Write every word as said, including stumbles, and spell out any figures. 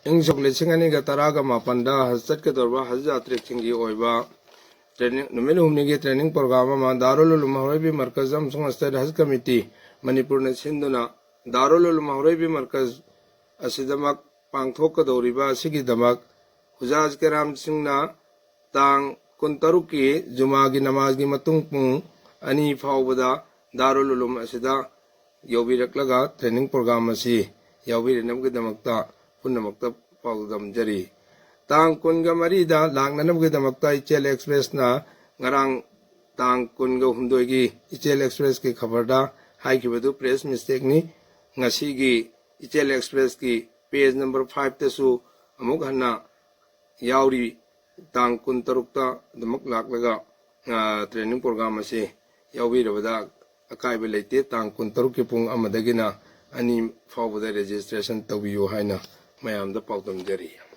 ꯏꯪ ꯁꯣꯛ ꯂꯤꯁꯤꯡ ꯑꯅꯤꯒ ꯇꯔꯥꯒ ꯃꯥꯄꯟꯗ ꯍꯖ ꯆꯠꯀꯗꯧꯔꯕ ꯍꯖ ꯌꯥꯇ꯭ꯔꯤꯛꯁꯤꯡꯒꯤ ꯑꯣꯏꯕ training, ꯅꯨꯃꯤꯠ ꯍꯨꯝꯅꯤꯒꯤ training program ꯑꯃ ꯗꯥꯔꯨꯜ ꯎꯂꯨꯝ ꯍꯧꯔꯩꯕꯤ ꯃꯔꯀꯖ ꯑꯃꯁꯨꯡ State Hajj Committee ꯃꯅꯤꯄꯨꯔꯅ ꯁꯤꯟꯗꯨꯅ ꯗꯥꯔꯨꯜ ꯎꯂꯨꯝ ꯍꯧꯔꯩꯕꯤ ꯃꯔꯀꯖ ꯑꯁꯤꯗꯃꯛ ꯄꯥꯡꯊꯣꯛꯀꯗꯧꯔꯤꯕ ꯑꯁꯤꯒꯤꯗꯃꯛ ꯍꯨꯖꯥꯖ ꯀꯦꯔꯥꯝꯁꯤꯡꯅ ꯇꯥꯡ ꯀꯨꯟꯇꯔꯨꯛꯀꯤ ꯖꯨꯃꯥꯒꯤ ꯅꯃꯥꯖꯒꯤ ꯃꯇꯨꯡ ꯄꯨꯡ ꯑꯅꯤ ꯐꯥꯎꯕꯗ ꯗꯥꯔꯨꯜ ꯎꯂꯨꯝ ꯑꯁꯤꯗ ꯌꯧꯕꯤꯔꯛꯂꯒ training program ꯑꯁꯤ ꯌꯥꯎꯕꯤꯔꯛꯅꯕꯒꯤꯗꯃꯛꯇ ꯄꯨꯝꯅꯃꯛꯇ ꯄꯥꯎꯗꯝꯖꯔꯤ꯫ ꯇꯥꯡ ꯀꯨꯟꯒ ꯃꯔꯤꯗ ꯂꯥꯛꯅꯅꯕꯒꯤꯗꯃꯛꯇ ꯏꯆꯦꯜ Expressꯅ ꯉꯔꯥꯡ ꯇꯥꯡ ꯀꯨꯟꯒ ꯍꯨꯝꯗꯣꯏꯒꯤ ꯏꯆꯦꯜ Expressꯀꯤ ꯈꯕꯔꯗ ꯍꯥꯏꯈꯤꯕꯗꯨ press mistakeꯅꯤ꯫ ꯉꯁꯤꯒꯤ ꯏꯆꯦꯜ Expressꯀꯤ page number fiveꯇꯁꯨ ꯑꯃꯨꯛ ꯍꯟꯅ ꯌꯥꯎꯔꯤ꯫ ꯇꯥꯡ ꯀꯨꯟꯇꯔꯨꯛꯇ ꯑꯗꯨꯃꯛ ꯂꯥꯛꯂꯒ, ꯑ, training program ꯑꯁꯤ ꯌꯥꯎꯕꯤꯔꯕꯗ ꯑꯀꯥꯏꯕ ꯂꯩꯇꯦ꯫ ꯇꯥꯡ ꯀꯨꯟꯇꯔꯨꯛꯀꯤ ꯄꯨꯡ ꯑꯃꯗꯒꯤꯅ ꯑꯅꯤ ꯐꯥꯎꯕꯗ registration ꯇꯧꯕꯤꯌꯨ ꯍꯥꯏꯅ ꯃꯌꯥꯝꯗ ꯄꯥꯎꯗꯝꯖꯔꯤ꯫